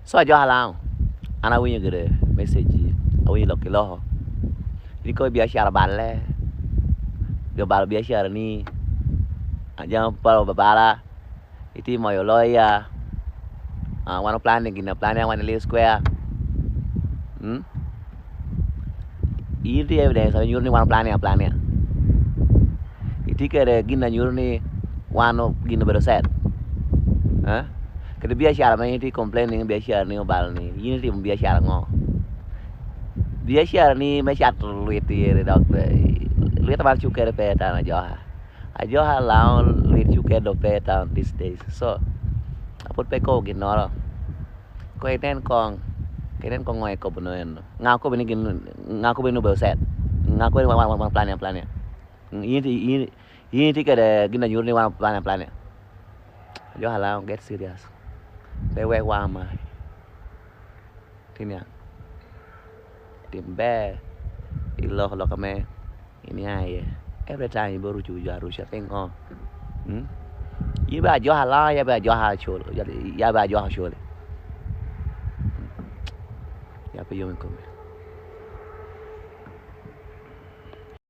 So ajoha lango, an awinyo gire message awinyo lok ki loko ni kong biacara oballe, jo obalo biacara ni jami obalo abala itye moyo loya wan oplan ni gin aplan ni wan i Lee Square in itye evidence ma nyuto ni wan oplan ni aplan ni itye kwede gin ma nyuto ni wan gin obedo set kadi biacara ma in itye complaining ni biacara ni obalo ni in itimo biacara ango biacara ni me cato lwit eni dok lwite man cukkere pe i town ajoka ajoka lango lwit cukkere dong pe i town these days so pud pe ikobo ginoro Kong inen kong, kong inen kong ngo ikobo nongo eno. Nga okobo ni gin, nga okobo ni obedo set? Nga okobo ni wan wan plania plania? In in in itye kwede gin ma nyuto ni wan plania plania? Jo alanga get serious. Pe iwek wanga mari. Itye niang? Tim ber ilok lok me iniang iye. Every time ibedo ruco jo aruca pingo? In ibedo ajoka alanga ya ibedo ajoka acol ya ibedo ajoka ocol? Ya pe yom i komi.